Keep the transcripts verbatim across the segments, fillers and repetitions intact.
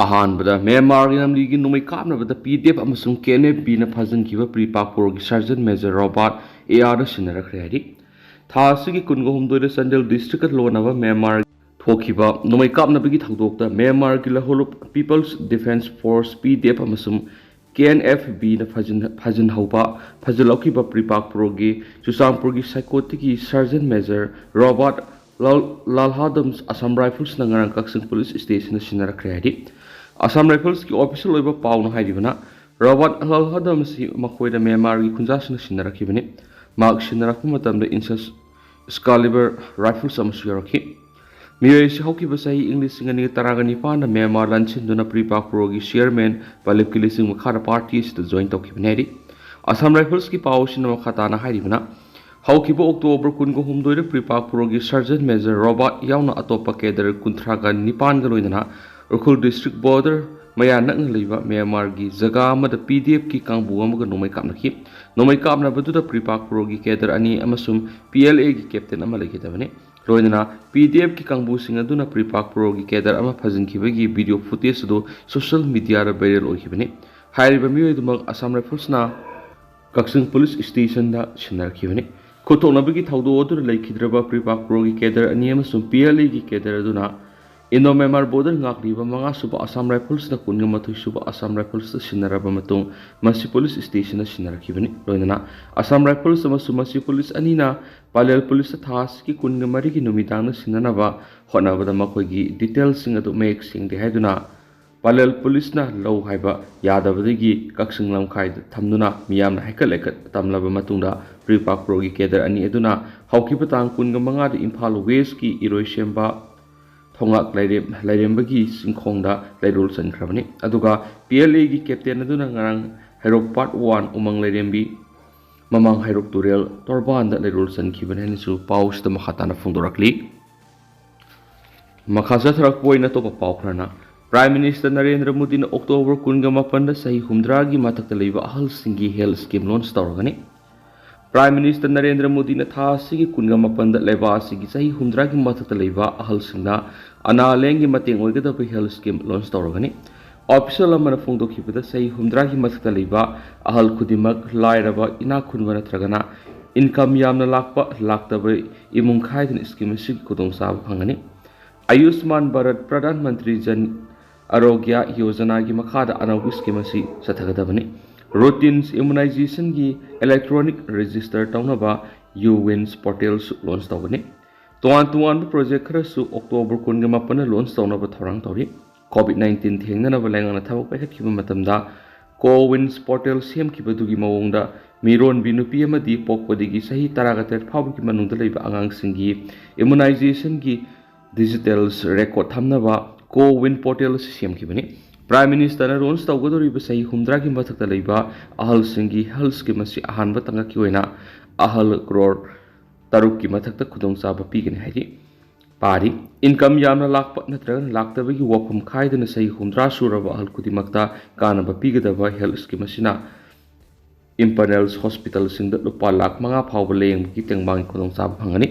ꯑꯍꯥꯟꯕꯗ ꯃ꯭ꯌꯥꯟꯃꯥꯔꯒꯤ ꯂꯝꯂꯤꯒꯤ ꯅꯣꯡꯃꯩ ꯀꯥꯞꯅꯕꯗ ꯄꯤ D F ꯑꯃꯁꯨꯡ ꯀꯦ ꯑꯦꯟ ꯑꯦꯐ ꯕꯤꯅ ꯐꯥꯖꯤꯟꯈꯤꯕ ꯄ꯭ꯔꯤ ꯄꯥꯛ ꯄꯣꯔꯣꯒꯤ ꯁꯔꯖꯟ ꯃꯦꯖꯔ ꯔꯣꯕꯥꯔꯠ ꯑꯦ ꯑꯥꯔꯗ ꯁꯤꯟꯅꯔꯛꯈ꯭ꯔꯦ ꯍꯥꯏꯔꯤ꯫ ꯊꯥ ꯑꯁꯤꯒꯤ ꯀꯨꯟꯒ ꯍꯨꯝꯗꯣꯏꯗ ꯆꯥꯟꯗꯦꯜ ꯗꯤꯁꯇ꯭ꯔꯤꯛꯀ ꯂꯣꯟꯅꯕ ꯃ꯭ꯌꯥꯟꯃꯥꯔ ꯊꯣꯛꯈꯤꯕ ꯅꯣꯡꯃꯩ ꯀꯥꯞꯅꯕꯒꯤ ꯊꯧꯗꯣꯛꯇ ꯃ꯭ꯌꯥꯟꯃꯥꯔꯒꯤ ꯂꯍꯣꯂꯨꯞ ꯄꯤꯄꯜꯁ ꯗꯤꯐꯦꯟꯁ ꯐꯣꯔꯁ ꯄꯤ ꯗꯤ ꯑꯦꯐ ꯑꯃꯁꯨꯡ ꯀꯦ ꯑꯦꯟ ꯑꯦꯐ ꯕꯤꯅ ꯐꯥꯖꯤꯟ ꯐꯥꯖꯤꯟꯍꯧꯕ ꯐꯥꯖꯤꯜꯍꯧꯈꯤꯕ ꯄ꯭ꯔꯤ ꯄꯥꯛ ꯄꯣꯔꯣꯒꯤ ꯆꯨꯔꯆꯥꯟꯄꯨꯔꯒꯤ ꯁꯥꯏꯀꯣꯠꯇꯒꯤ ꯁꯔꯖꯟ ꯃꯦꯖꯔ ꯔꯣꯕꯥꯔꯠ ꯂꯥꯜ ꯂꯥꯜꯍꯥꯗꯝ ꯑꯁꯥꯝ ꯔꯥꯏꯐꯜꯁꯅ ꯉꯔꯥꯡ ꯀꯛꯆꯤꯡ ꯄꯨꯂꯤꯁ ꯁ꯭ꯇꯦꯁꯟꯗ ꯁꯤꯟꯅꯔꯛꯈ꯭ꯔꯦ ꯍꯥꯏꯔꯤ꯫ ꯑꯁꯥꯝ ꯔꯥꯏꯐꯜꯁꯀꯤ ꯑꯣꯐꯤꯁꯤꯌꯦꯜ ꯑꯣꯏꯕ ꯄꯥꯎꯅ ꯍꯥꯏꯔꯤꯕꯅ, ꯔꯣꯕꯥꯔꯠ ꯂꯥꯜꯍꯥꯗꯝ ꯑꯁꯤ ꯃꯈꯣꯏꯗ ꯃ꯭ꯌꯥꯟꯃꯥꯔꯒꯤ ꯈꯨꯟꯖꯥꯁꯤꯡꯅ ꯁꯤꯟꯅꯔꯛꯈꯤꯕꯅꯤ꯫ ꯃꯍꯥꯛ ꯁꯤꯟꯅꯔꯛꯄ ꯃꯇꯝꯗ ꯏꯟꯁꯁ ꯁ꯭ꯀꯥꯂꯤꯕꯔ ꯔꯥꯏꯐꯜꯁ ꯑꯃꯁꯨ ꯌꯥꯎꯔꯛꯈꯤ꯫ ꯃꯤꯑꯣꯏ ꯑꯁꯤ ꯍꯧꯈꯤꯕ ꯆꯍꯤ ꯏꯪ ꯂꯤꯁꯤꯡ ꯑꯅꯤꯒ ꯇꯔꯥꯒ ꯅꯤꯄꯥꯟꯗ ꯃ꯭ꯌꯥꯟꯃꯥꯔ ꯂꯥꯟꯁꯤꯟꯗꯨꯅ ꯄ꯭ꯔꯤ ꯄꯥꯛ ꯄꯣꯔꯣꯒꯤ ꯆꯤꯌꯔꯃꯦꯟ ꯄꯥꯂꯤꯞꯀꯤ ꯂꯤꯁꯤꯡ ꯃꯈꯥꯗ ꯄꯥꯔꯇꯤ ꯑꯁꯤꯗ ꯖꯣꯏꯟ ꯇꯧꯈꯤꯕꯅꯤ ꯍꯥꯏꯔꯤ꯫ ꯑꯁꯥꯝ ꯔꯥꯏꯐꯜꯁꯀꯤ ꯄꯥꯎ ꯑꯁꯤꯅ ꯃꯈꯥ ꯇꯥꯅ ꯍꯥꯏꯔꯤꯕꯅ, ꯍꯧꯈꯤꯕ ꯑꯣꯛꯇꯣꯕꯔ ꯀꯨꯟꯒ ꯍꯨꯝꯗꯣꯏꯗ ꯄ꯭ꯔꯤ ꯄꯥꯛ ꯄꯣꯔꯣꯒꯤ ꯁꯔꯖꯟ ꯃꯦꯖꯔ ꯔꯣꯕꯥꯔꯠ ꯌꯥꯎꯅ ꯑꯇꯣꯞꯄ ꯀꯦꯗꯔ ꯀꯨꯟꯊ꯭ꯔꯥꯒ ꯅꯤꯄꯥꯟꯒ ꯂꯣꯏꯅꯅ ꯎꯈ꯭ꯔꯨꯜ ꯗꯤꯁꯇ꯭ꯔꯤꯛ ꯕꯣꯔꯗꯔ ꯃꯌꯥ ꯅꯛꯅ ꯂꯩꯕ ꯃ꯭ꯌꯥꯟꯃꯥꯔꯒꯤ ꯖꯒꯥ ꯑꯃꯗ ꯄꯤ ꯗꯤ ꯑꯦꯐꯀꯤ ꯀꯥꯡꯕꯨ ꯑꯃꯒ ꯅꯣꯡꯃꯩ ꯀꯥꯞꯅꯈꯤ꯫ ꯅꯣꯡꯃꯩ ꯀꯥꯞꯅꯕꯗꯨꯗ ꯄ꯭ꯔꯤ ꯄꯥꯛ ꯄꯣꯔꯣꯒꯤ ꯀꯦꯗꯔ ꯑꯅꯤ ꯑꯃꯁꯨꯡ ꯄꯤ ꯑꯦꯜ ꯑꯦꯒꯤ ꯀꯦꯞꯇꯦꯟ ꯑꯃ ꯂꯩꯈꯤꯗꯕꯅꯤ꯫ ꯂꯣꯏꯅꯅ ꯄꯤ ꯗꯤ ꯑꯦꯐꯀꯤ ꯀꯥꯡꯕꯨꯁꯤꯡ ꯑꯗꯨꯅ ꯄ꯭ꯔꯤ ꯄꯥꯛ ꯄꯣꯔꯣꯒꯤ ꯀꯦꯗꯔ ꯑꯃ ꯐꯥꯖꯤꯟꯈꯤꯕꯒꯤ ꯚꯤꯗꯤꯑꯣ ꯐꯨꯇꯦꯖ ꯑꯗꯨ ꯁꯣꯁꯤꯌꯦꯜ ꯃꯤꯗꯤꯌꯥꯗ ꯚꯥꯏꯔꯦꯜ ꯑꯣꯏꯈꯤꯕꯅꯤ꯫ ꯍꯥꯏꯔꯤꯕ ꯃꯤꯑꯣꯏ ꯑꯗꯨꯃꯛ ꯑꯁꯥꯝ ꯔꯥꯏꯐꯜꯁꯅ ꯀꯛꯆꯤꯡ ꯄꯨꯂꯤꯁ ꯁ꯭ꯇꯦꯁꯟꯗ ꯁꯤꯟꯅꯔꯛꯈꯤꯕꯅꯤ꯫ ꯈꯨꯠꯊꯣꯛꯅꯕꯒꯤ ꯊꯧꯗꯣꯛ ꯑꯗꯨꯗ ꯂꯩꯈꯤꯗ꯭ꯔꯕ ꯄ꯭ꯔꯤ ꯄꯥꯛ ꯄꯣꯔꯣꯒꯤ ꯀꯦꯗꯔ ꯑꯅꯤ ꯑꯃꯁꯨꯡ ꯄꯤ ꯑꯦꯜ ꯑꯦꯒꯤ ꯀꯦꯗꯔ ꯑꯗꯨꯅ ꯏꯟꯗꯣ ꯃ꯭ꯌꯥꯟꯃꯥꯔ ꯕꯣꯔꯗꯔ ꯉꯥꯛꯂꯤꯕ ꯃꯉꯥꯁꯨꯕ ꯑꯁꯥꯝ ꯔꯥꯏꯐꯜꯁꯅ ꯀꯨꯟꯒ ꯃꯥꯊꯣꯏꯁꯨꯕ ꯑꯁꯥꯝ ꯔꯥꯏꯐꯜꯁꯇ ꯁꯤꯟꯅꯔꯕ ꯃꯇꯨꯡ ꯃꯁꯤ ꯄꯨꯂꯤꯁ ꯁ꯭ꯇꯦꯁꯟꯗ ꯁꯤꯟꯅꯔꯛꯈꯤꯕꯅꯤ꯫ ꯂꯣꯏꯅꯅ ꯑꯁꯥꯝ ꯔꯥꯏꯐꯜꯁ ꯑꯃꯁꯨꯡ ꯃꯁꯤ ꯄꯨꯂꯤꯁ ꯑꯅꯤꯅ ꯄꯥꯂꯦꯜ ꯄꯨꯂꯤꯁꯇ ꯊꯥ ꯑꯁꯤꯒꯤ ꯀꯨꯟꯒ ꯃꯔꯤꯒꯤ ꯅꯨꯃꯤꯗꯥꯡꯗ ꯁꯤꯟꯅꯅꯕ ꯍꯣꯠꯅꯕꯗ ꯃꯈꯣꯏꯒꯤ ꯗꯤꯇꯦꯜꯁꯤꯡ ꯑꯗꯨ ꯃꯌꯦꯛ ꯁꯦꯡꯗꯦ ꯍꯥꯏꯗꯨꯅ ꯄꯥꯂꯦꯜ ꯄꯨꯂꯤꯁꯅ ꯂꯧ ꯍꯥꯏꯕ ꯌꯥꯗꯕꯗꯒꯤ ꯀꯛꯆꯤꯡ ꯂꯝꯈꯥꯏꯗ ꯊꯝꯗꯨꯅ ꯃꯤꯌꯥꯝꯅ ꯍꯥꯏꯀꯠ ꯂꯩꯀꯠ ꯇꯝꯂꯕ ꯃꯇꯨꯡꯗ ꯄ꯭ꯔꯤ ꯄꯥꯛ ꯄꯣꯔꯣꯒꯤ ꯀꯦꯗꯔ ꯑꯅꯤ ꯑꯗꯨꯅ ꯍꯧꯈꯤꯕ ꯇꯥꯡ ꯀꯨꯟꯒ ꯃꯉꯥꯗ ꯏꯝꯐꯥꯜ ꯋꯦꯁꯀꯤ ꯏꯔꯣꯏꯁꯦꯝꯕ ꯊꯣꯉꯥꯛ ꯂꯥꯏꯔꯦꯝ-, ꯂꯥꯏꯔꯦꯝꯕꯒꯤ ꯆꯤꯡꯈꯣꯡꯗ ꯂꯩꯔꯣꯜ ꯆꯟꯈ꯭ꯔꯕꯅꯤ꯫ ꯑꯗꯨꯒ ꯄꯤ ꯑꯦꯜ ꯑꯦꯒꯤ ꯀꯦꯞꯇꯦꯟ ꯑꯗꯨꯅ ꯉꯔꯥꯡ ꯍꯩꯔꯣꯛ ꯄꯥꯔꯠ ꯋꯥꯟ ꯎꯃꯪ ꯂꯥꯏꯔꯦꯝꯕꯤ ꯃꯃꯥꯡ ꯍꯩꯔꯣꯛ ꯇꯨꯔꯦꯜ ꯇꯣꯔꯕꯥꯟꯗ ꯂꯩꯔꯣꯜ ꯆꯟꯈꯤꯕꯅꯤ ꯍꯥꯏꯅꯁꯨ ꯄꯥꯎꯁꯤꯗ ꯃꯈꯥ ꯇꯥꯅ ꯐꯣꯡꯗꯣꯔꯛꯂꯤ꯫ ꯃꯈꯥ ꯆꯠꯊꯔꯛꯄ ꯑꯣꯏꯅ ꯑꯇꯣꯞꯄ ꯄꯥꯎ ꯈꯔꯅ, ꯄ꯭ꯔꯥꯏꯝ ꯃꯤꯅꯤꯁꯇꯔ ꯅꯔꯦꯟꯗ꯭ꯔ ꯃꯣꯗꯤꯅ ꯑꯣꯛꯇꯣꯕꯔ ꯀꯨꯟꯒ ꯃꯥꯄꯟꯗ ꯆꯍꯤ ꯍꯨꯝꯗ꯭ꯔꯥꯒꯤ ꯃꯊꯛꯇ ꯂꯩꯕ ꯑꯍꯜꯁꯤꯡꯒꯤ ꯍꯦꯜꯊ ꯁ꯭ꯀꯤꯝ ꯂꯣꯟꯆ ꯇꯧꯔꯒꯅꯤ꯫ Prime Minister ꯅꯔꯦꯟꯗ꯭ꯔ ꯃꯣꯗꯤꯅ ꯊꯥ ꯑꯁꯤꯒꯤ ꯀꯨꯟꯒ ꯃꯥꯄꯟꯗ ꯂꯩꯕꯥꯛ ꯑꯁꯤꯒꯤ ꯆꯍꯤ ꯍꯨꯝꯗ꯭ꯔꯥꯒꯤ ꯃꯊꯛꯇ ꯂꯩꯕ ꯑꯍꯜꯁꯤꯡꯅ ꯑꯅꯥ ꯂꯥꯌꯦꯡꯒꯤ ꯃꯇꯦꯡ ꯑꯣꯏꯒꯗꯕ health scheme launch ꯇꯧꯔꯒꯅꯤ꯫ Official ꯑꯃꯅ ꯐꯣꯡꯗꯣꯛꯈꯤꯕꯗ, ꯆꯍꯤ ꯍꯨꯝꯗ꯭ꯔꯥꯒꯤ ꯃꯊꯛꯇ ꯂꯩꯕ ꯑꯍꯜ ꯈꯨꯗꯤꯡꯃꯛ, ꯂꯥꯏꯔꯕ, ꯏꯅꯥꯛ ꯈꯨꯟꯕ ꯅꯠꯇ꯭ꯔꯒꯅ income ꯌꯥꯝꯅ ꯂꯥꯛꯄ, ꯂꯥꯛꯇꯕ ꯏꯃꯨꯡ ꯈꯥꯏꯗꯅ scheme ꯑꯁꯤꯒꯤ ꯈꯨꯗꯣꯡꯆꯥꯕ ꯐꯪꯒꯅꯤ꯫ ꯑꯌꯨꯁꯃꯥꯟ ꯚꯥꯔꯠ ꯄ꯭ꯔꯙꯥꯟ ꯃꯟꯇ꯭ꯔꯤ ꯖꯟ ꯑꯔꯣꯒ꯭ꯌ ꯌꯣꯖꯅꯥꯒꯤ ꯃꯈꯥꯗ ꯑꯅꯧꯕ scheme ꯑꯁꯤ ꯆꯠꯊꯒꯗꯕꯅꯤ꯫ Routines immunizationꯒꯤ electronic register ꯇꯧꯅꯕ ꯌꯨ ꯋꯤꯟꯁ portalꯁꯨ launch ꯇꯧꯒꯅꯤ꯫ ꯇꯣꯉꯥꯟ ꯇꯣꯉꯥꯟꯕ project ꯈꯔꯁꯨ October ꯀꯨꯟꯒ ꯃꯥꯄꯟꯗ launch ꯇꯧꯅꯕ ꯊꯧꯔꯥꯡ ꯇꯧꯔꯤ꯫ COVID nineteen ꯊꯦꯡꯅꯅꯕ ꯂꯩꯉꯥꯛꯅ ꯊꯕꯛ ꯄꯥꯏꯈꯠꯈꯤꯕ ꯃꯇꯝꯗ, ꯀꯣ ꯋꯤꯟꯁ portal ꯁꯦꯝꯈꯤꯕꯗꯨꯒꯤ ꯃꯑꯣꯡꯗ, ꯃꯤꯔꯣꯟꯕꯤ ꯅꯨꯄꯤ ꯑꯃꯗꯤ ꯄꯣꯛꯄꯗꯒꯤ ꯆꯍꯤ ꯇꯔꯥꯇꯔꯦꯠ ꯐꯥꯎꯕꯒꯤ ꯃꯅꯨꯡꯗ ꯂꯩꯕ ꯑꯉꯥꯡꯁꯤꯡꯒꯤ immunizationꯒꯤ details record ꯊꯝꯅꯕ ꯀꯣ ꯋꯤꯟ portal ꯑꯁꯤ ꯁꯦꯝꯈꯤꯕꯅꯤ꯫ Prime Ministerꯅ launch ꯇꯧꯒꯗꯧꯔꯤꯕ ꯆꯍꯤ ꯍꯨꯝꯗ꯭ꯔꯥꯒꯤ ꯃꯊꯛꯇ ꯂꯩꯕ ꯑꯍꯜꯁꯤꯡꯒꯤ health scheme ꯑꯁꯤ ꯑꯍꯥꯟꯕ ꯇꯥꯡꯀꯛꯀꯤ ꯑꯣꯏꯅ ꯑꯍꯜ ꯀ꯭ꯔꯣꯔ ꯇꯔꯨꯛꯀꯤ ꯃꯊꯛꯇ ꯈꯨꯗꯣꯡꯆꯥꯕ ꯄꯤꯒꯅꯤ ꯍꯥꯏꯔꯤ꯫ ꯄꯥꯔꯤ, income ꯌꯥꯝꯅ ꯂꯥꯛꯄ ꯅꯠꯇ꯭ꯔꯒꯅ ꯂꯥꯛꯇꯕꯒꯤ ꯋꯥꯐꯝ ꯈꯥꯏꯗꯅ ꯆꯍꯤ ꯍꯨꯝꯗ꯭ꯔꯥ ꯁꯨꯔꯕ ꯑꯍꯜ ꯈꯨꯗꯤꯡꯃꯛꯇ ꯀꯥꯟꯅꯕ ꯄꯤꯒꯗꯕ health scheme ꯑꯁꯤꯅ empaneled hospitalꯁꯤꯡꯗ ꯂꯨꯄꯥ ꯂꯥꯈ ꯃꯉꯥ ꯐꯥꯎꯕ ꯂꯥꯌꯦꯡꯕꯒꯤ ꯇꯦꯡꯕꯥꯡꯒꯤ ꯈꯨꯗꯣꯡꯆꯥꯕ ꯐꯪꯒꯅꯤ꯫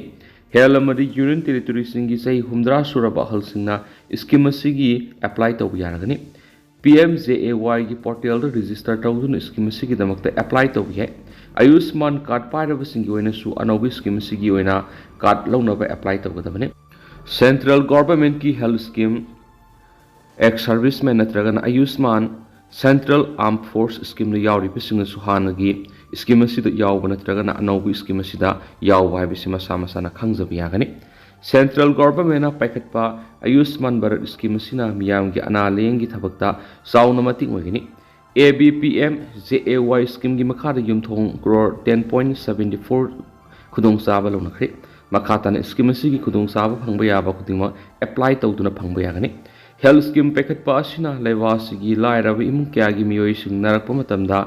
Health ꯑꯃꯗꯤ Union Territoriesꯁꯤꯡꯒꯤ ꯆꯍꯤ ꯍꯨꯝꯗ꯭ꯔꯥ ꯁꯨꯔꯕ ꯑꯍꯜꯁꯤꯡꯅ scheme ꯑꯁꯤꯒꯤ apply ꯇꯧꯕ ꯌꯥꯔꯒꯅꯤ꯫ ꯄꯤ ꯑꯦꯝ ꯖꯦ ꯑꯦ ꯋꯥꯏꯒꯤ portalꯗ register ꯇꯧꯗꯨꯅ scheme ꯑꯁꯤꯒꯤꯗꯃꯛꯇ apply ꯇꯧꯕ ꯌꯥꯏ꯫ ꯑꯌꯨꯁꯃꯥꯟ card ꯄꯥꯏꯔꯕꯁꯤꯡꯒꯤ ꯑꯣꯏꯅꯁꯨ ꯑꯅꯧꯕ scheme ꯑꯁꯤꯒꯤ ꯑꯣꯏꯅ card ꯂꯧꯅꯕ apply ꯇꯧꯒꯗꯕꯅꯤ꯫ Central Governmentꯀꯤ health scheme, ex serviceman ꯅꯠꯇ꯭ꯔꯒꯅ ꯑꯌꯨꯁꯃꯥꯟ Central Armed Force schemeꯗ ꯌꯥꯎꯔꯤꯕꯁꯤꯡꯅꯁꯨ ꯍꯥꯟꯅꯒꯤ scheme ꯑꯁꯤꯗ ꯌꯥꯎꯕ ꯅꯠꯇ꯭ꯔꯒꯅ ꯑꯅꯧꯕ scheme ꯑꯁꯤꯗ ꯌꯥꯎꯕ ꯍꯥꯏꯕꯁꯤ ꯃꯁꯥ ꯃꯁꯥꯅ ꯈꯪꯖꯕ ꯌꯥꯒꯅꯤ꯫ Central Governmentꯅ ꯄꯥꯏꯈꯠꯄ ꯑꯌꯨꯁꯃꯥꯟ ꯚꯥꯔꯠ scheme ꯑꯁꯤꯅ ꯃꯤꯌꯥꯝꯒꯤ ꯑꯅꯥ ꯂꯥꯌꯦꯡꯒꯤ ꯊꯕꯛꯇ ꯆꯥꯎꯅ ꯃꯇꯦꯡ ꯑꯣꯏꯒꯅꯤ꯫ A B P M J A Y schemeꯒꯤ ꯃꯈꯥꯗ ꯌꯨꯝꯊꯣꯡ crore ten point seventy four ꯈꯨꯗꯣꯡꯆꯥꯕ ꯂꯧꯅꯈ꯭ꯔꯦ꯫ ꯃꯈꯥ ꯇꯥꯅ scheme ꯑꯁꯤꯒꯤ ꯈꯨꯗꯣꯡꯆꯥꯕ ꯐꯪꯕ ꯌꯥꯕ ꯈꯨꯗꯤꯡꯃꯛ apply ꯇꯧꯗꯨꯅ ꯐꯪꯕ ꯌꯥꯒꯅꯤ꯫ Health scheme ꯄꯥꯏꯈꯠꯄ ꯑꯁꯤꯅ ꯂꯩꯕꯥꯛ ꯑꯁꯤꯒꯤ ꯂꯥꯏꯔꯕ ꯏꯃꯨꯡ ꯀꯌꯥꯒꯤ ꯃꯤꯑꯣꯏꯁꯤꯡ ꯅꯥꯔꯛꯄ ꯃꯇꯝꯗ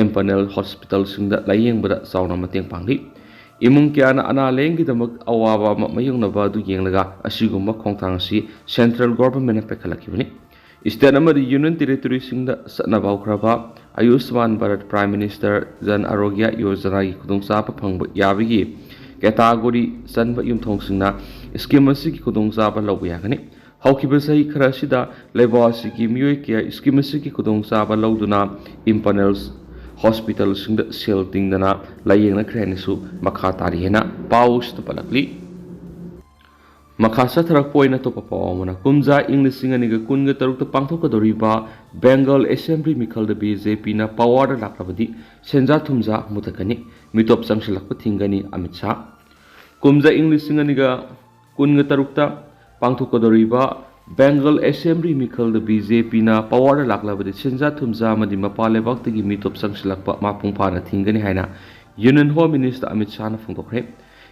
empaneled hospitalꯁꯤꯡꯗ ꯂꯥꯌꯦꯡꯕꯗ ꯆꯥꯎꯅ ꯃꯇꯦꯡ ꯄꯥꯡꯂꯤ꯫ ꯏꯃꯨꯡ ꯀꯌꯥꯅ ꯑꯅꯥ ꯂꯥꯌꯦꯡꯒꯤꯗꯃꯛ ꯑꯋꯥꯕ ꯑꯃ ꯃꯥꯌꯣꯛꯅꯕ ꯑꯗꯨ ꯌꯦꯡꯂꯒ ꯑꯁꯤꯒꯨꯝꯕ ꯈꯣꯡꯊꯥꯡ ꯑꯁꯤ Central Governmentꯅ ꯄꯥꯏꯈꯠꯂꯛꯈꯤꯕꯅꯤ꯫ ꯏꯁꯇꯦꯠ ꯑꯃꯗꯤ ꯌꯨꯅꯤꯌꯟ ꯇꯦꯔꯤꯇꯣꯔꯤꯁꯤꯡꯗ ꯆꯠꯅꯕ ꯍꯧꯈ꯭ꯔꯕ ꯑꯌꯨꯁꯃꯥꯟ ꯚꯥꯔꯠ ꯄ꯭ꯔꯥꯏꯝ ꯃꯤꯅꯤꯁꯇꯔ ꯖꯟ ꯑꯥꯔꯣꯒ꯭ꯌ ꯌꯣꯖꯅꯥꯒꯤ ꯈꯨꯗꯣꯡꯆꯥꯕ ꯐꯪꯕ ꯌꯥꯕꯒꯤ ꯀꯦꯇꯥꯒꯣꯔꯤ ꯆꯟꯕ ꯌꯨꯝꯊꯣꯡꯁꯤꯡꯅ ꯁ꯭ꯀꯤꯝ ꯑꯁꯤꯒꯤ ꯈꯨꯗꯣꯡꯆꯥꯕ ꯂꯧꯕ ꯌꯥꯒꯅꯤ꯫ ꯍꯧꯈꯤꯕ ꯆꯍꯤ ꯈꯔ ꯑꯁꯤꯗ ꯂꯩꯕꯥꯛ ꯑꯁꯤꯒꯤ ꯃꯤꯑꯣꯏ ꯀꯌꯥ ꯁ꯭ꯀꯤꯝ ꯑꯁꯤꯒꯤ ꯈꯨꯗꯣꯡꯆꯥꯕ ꯂꯧꯗꯨꯅ ꯏꯝꯄꯅꯦꯜ ꯍꯣꯁꯄꯤꯇꯥꯜꯁꯤꯡꯗ ꯁꯦꯜ ꯇꯤꯡꯗꯅ ꯂꯥꯌꯦꯡꯅꯈ꯭ꯔꯦ ꯍꯥꯏꯅꯁꯨ ꯃꯈꯥ ꯇꯥꯔꯤ ꯍꯥꯏꯅ ꯄꯥꯎꯁꯤꯗ ꯄꯜꯂꯛꯂꯤ꯫ ꯃꯈꯥ ꯆꯠꯊꯔꯛꯄ ꯑꯣꯏꯅ ꯑꯇꯣꯞꯄ ꯄꯥꯎ ꯑꯃꯅ, ꯀꯨꯝꯖꯥ ꯏꯪ ꯂꯤꯁꯤꯡ ꯑꯅꯤꯒ ꯀꯨꯟꯒ ꯇꯔꯨꯛꯇ ꯄꯥꯡꯊꯣꯛꯀꯗꯧꯔꯤꯕ ꯕꯦꯡꯒꯜ ꯑꯦꯁꯦꯝꯕ꯭ꯂꯤ ꯃꯤꯈꯜꯗ ꯕꯤ ꯖꯦ ꯄꯤꯅ ꯄꯋꯥꯔꯗ ꯂꯥꯛꯂꯕꯗꯤ ꯁꯦꯟꯖꯥ ꯊꯨꯝꯖꯥ ꯃꯨꯊꯠꯀꯅꯤ, ꯃꯤꯇꯣꯞ ꯆꯪꯁꯤꯜꯂꯛꯄ ꯊꯤꯡꯒꯅꯤ ꯑꯃꯤꯠ ꯁꯥꯍ꯫ ꯀꯨꯝꯖꯥ ꯏꯪ ꯂꯤꯁꯤꯡ ꯑꯅꯤꯒ ꯀꯨꯟꯒ ꯇꯔꯨꯛꯇ ꯄꯥꯡꯊꯣꯛꯀꯗꯧꯔꯤꯕ ꯕꯦꯡꯒꯜ ꯑꯦꯁꯦꯝꯕ꯭ꯂꯤ ꯃꯤꯈꯜꯗ ꯕꯤ ꯖꯦ ꯄꯤꯅ ꯄꯋꯥꯔꯗ ꯂꯥꯛꯂꯕꯗꯤ ꯁꯦꯟꯖꯥ ꯊꯨꯝꯖꯥ ꯑꯃꯗꯤ ꯃꯄꯥꯟ ꯂꯩꯕꯥꯛꯇꯒꯤ ꯃꯤꯇꯣꯞ ꯆꯪꯁꯤꯜꯂꯛꯄ ꯃꯄꯨꯡ ꯐꯥꯅ ꯊꯤꯡꯒꯅꯤ ꯍꯥꯏꯅ ꯌꯨꯅꯤꯌꯟ ꯍꯣꯝ ꯃꯤꯅꯤꯁꯇꯔ ꯑꯃꯤꯠ ꯁꯥꯍꯅ ꯐꯣꯡꯗꯣꯛꯈ꯭ꯔꯦ꯫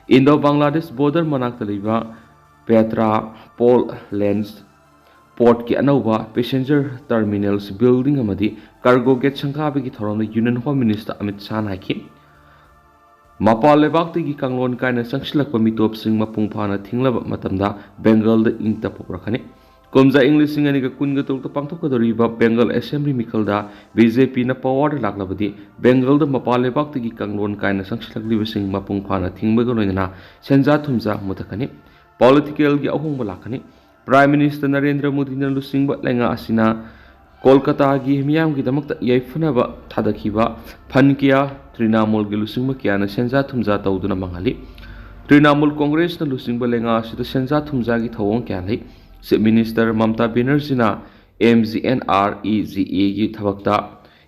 ꯏꯟꯗꯣ ꯕꯪꯒ꯭ꯂꯥꯗꯦꯁ ꯕꯣꯔꯗꯔ ꯃꯅꯥꯛꯇ ꯂꯩꯕ ꯄꯦꯇ꯭ꯔꯥ ꯄꯣꯜ ꯂꯦꯟꯁ ꯄꯣꯔꯠꯀꯤ ꯑꯅꯧꯕ ꯄꯦꯁꯦꯟꯖꯔ ꯇꯔꯃꯤꯅꯦꯜꯁ ꯕꯤꯜꯗꯤꯡ ꯑꯃꯗꯤ ꯀꯥꯔꯒꯣ ꯒꯦꯠ ꯁꯪꯒꯥꯕꯒꯤ ꯊꯧꯔꯝꯗ ꯌꯨꯅꯤꯌꯟ ꯍꯣꯝ ꯃꯤꯅꯤꯁꯇꯔ ꯑꯃꯤꯠ ꯁꯥꯍꯅ ꯍꯥꯏꯈꯤ, ꯃꯄꯥꯟ ꯂꯩꯕꯥꯛꯇꯒꯤ ꯀꯥꯡꯂꯣꯟ ꯀꯥꯏꯅ ꯆꯪꯁꯤꯜꯂꯛꯄ ꯃꯤꯇꯣꯞꯁꯤꯡ ꯃꯄꯨꯡ ꯐꯥꯅ ꯊꯤꯡꯂꯕ ꯃꯇꯝꯗ ꯕꯦꯡꯒꯜꯗ ꯏꯪ ꯇꯞꯄ ꯄꯨꯔꯛꯀꯅꯤ꯫ ꯀꯨꯝꯖꯥ ꯏꯪ ꯂꯤꯁꯤꯡ ꯑꯅꯤꯒ ꯀꯨꯟꯒ ꯇꯔꯨꯛꯇ ꯄꯥꯡꯊꯣꯛꯀꯗꯧꯔꯤꯕ ꯕꯦꯡꯒꯜ ꯑꯦꯁꯦꯝꯕ꯭ꯂꯤ ꯃꯤꯈꯜꯗ ꯕꯤ ꯖꯦ ꯄꯤꯅ ꯄꯋꯥꯔꯗ ꯂꯥꯛꯂꯕꯗꯤ ꯕꯦꯡꯒꯜꯗ ꯃꯄꯥꯟ ꯂꯩꯕꯥꯛꯇꯒꯤ ꯀꯥꯡꯂꯣꯟ ꯀꯥꯏꯅ ꯆꯪꯁꯤꯜꯂꯛꯂꯤꯕꯁꯤꯡ ꯃꯄꯨꯡ ꯐꯥꯅ ꯊꯤꯡꯕꯒ ꯂꯣꯏꯅꯅ ꯁꯦꯟꯖꯥ ꯊꯨꯝꯖꯥ ꯃꯨꯊꯠꯀꯅꯤ꯫ ꯄꯣꯂꯤꯇꯤꯀꯦꯜꯒꯤ ꯑꯍꯣꯡꯕ ꯂꯥꯛꯀꯅꯤ꯫ ꯄ꯭ꯔꯥꯏꯝ ꯃꯤꯅꯤꯁꯇꯔ ꯅꯔꯦꯟꯗ꯭ꯔ ꯃꯣꯗꯤꯅ ꯂꯨꯆꯤꯡꯕ ꯂꯩꯉꯥꯛ ꯑꯁꯤꯅ ꯀꯣꯜꯀꯇꯥꯒꯤ ꯃꯤꯌꯥꯝꯒꯤꯗꯃꯛꯇ ꯌꯥꯏꯐꯅꯕ ꯊꯥꯗꯈꯤꯕ ꯐꯟ ꯀꯌꯥ ꯇ꯭ꯔꯤꯅꯥꯃꯨꯜꯒꯤ ꯂꯨꯆꯤꯡꯕ ꯀꯌꯥꯅ ꯁꯦꯟꯖꯥ ꯊꯨꯝꯖꯥ ꯇꯧꯗꯨꯅ ꯃꯥꯡꯍꯜꯂꯤ꯫ ꯇ꯭ꯔꯤꯅꯥꯃꯨꯜ ꯀꯣꯡꯒ꯭ꯔꯦꯁꯅ ꯂꯨꯆꯤꯡꯕ ꯂꯩꯉꯥꯛ ꯑꯁꯤꯗ ꯁꯦꯟꯖꯥ ꯊꯨꯝꯖꯥꯒꯤ ꯊꯧꯑꯣꯡ ꯀꯌꯥ ꯂꯩ꯫ ꯆꯤꯐ ꯃꯤꯅꯤꯁꯇꯔ ꯃꯃꯇꯥ ꯕꯦꯅꯔꯖꯤꯅ M G N R E G ꯑꯦꯒꯤ ꯊꯕꯛꯇ